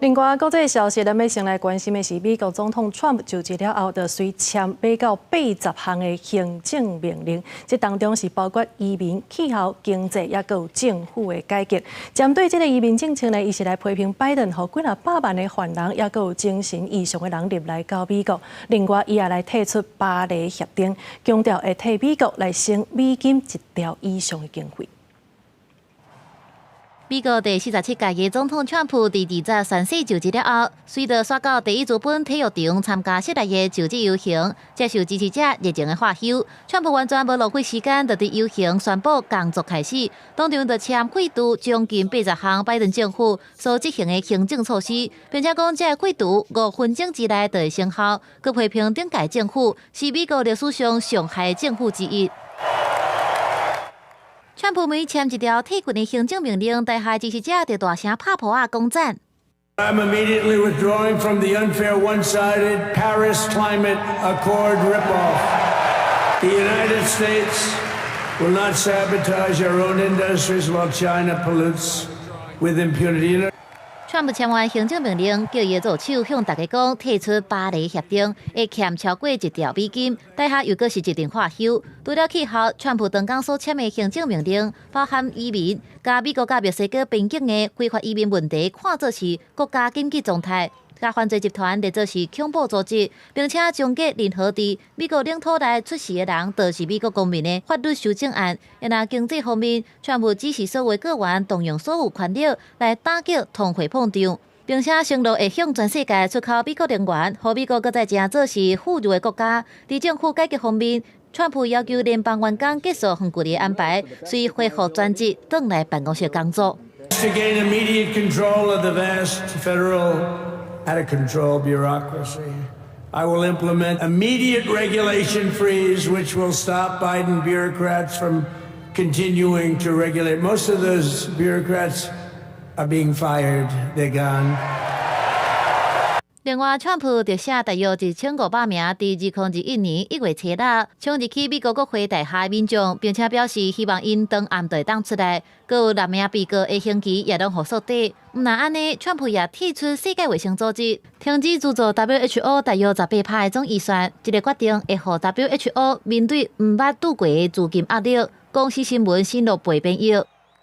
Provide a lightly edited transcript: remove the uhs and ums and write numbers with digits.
另外，國際消息，咱欲先來關心的是，美國總統川普就職了後，就隨簽欲到80項的行政命令，這當中是包括移民、氣候、經濟，抑閣有政府的改革。針對這个移民政策呢，伊是來批評拜登，予幾若百萬的犯人，抑閣有精神異常的人入來到美國。另外，伊也來退出巴黎協定，強調會替美國來省美金1兆以上的經費。美國第47屆的總統川普佇二十宣誓就職了後，隨著煞到第一資本體育場參加室內的就職遊行，接受支持者熱情的喝搝。川普完全無浪費時間，就佇遊行宣布工作開始，當場就簽廢除將近80項拜登政府所執行的行政措施，並且講這个廢除5分鐘之內就會生效，閣批評頂屆政府是美國歷史上上害政府之一。川普每簽一條退權的行政命令，台下支持者就大聲拍噗仔講讚。 I'm immediately withdrawing from the unfair, one-sided Paris Climate Accord ripoff. The United States will not sabotage our own industries while China pollutes with impunity. 川普簽完行政命令，叫伊助手向大家講退出巴黎協定，會欠超過1兆美金，台下又閣是一陣喝搝。除了氣候，川普當工所簽的行政命令，包含移民，共美國佮墨西哥邊境的非法移民問題，看做是國家緊急狀態，共犯罪集團列做是恐怖組織，並且終結任何佇美國領土內出世的人就是美國公民的法律修正案。若經濟方面，川普指示所有閣員動用所有權力來打擊通貨膨脹，並且承諾會向全世界出口美國能源，予美國閣再成做是富裕的國家。佇政府改革方面，川普要求聯邦員工結束遠距離安排，隨恢復全職轉來辦公室工作。 To gain immediate control of the vast federal out of control bureaucracy, I will implement immediate regulation freeze, which will stop Biden bureaucrats from continuing to regulate. Most of those bureaucrats are being fired. They're gone. 另外，川普特赦大約1500名佇2021年1月初六衝入去美國國會大廈的民眾，並且表示希望𪜶當暗就會當出來。閣有六名被告的刑期也攏予縮短。毋但按呢，川普也退出世界衛生組織，停止資助 WHO 大約18%的總預算。這个決定會予 WHO 面對毋捌拄過的資金壓力。公視新聞新羅貝編譯。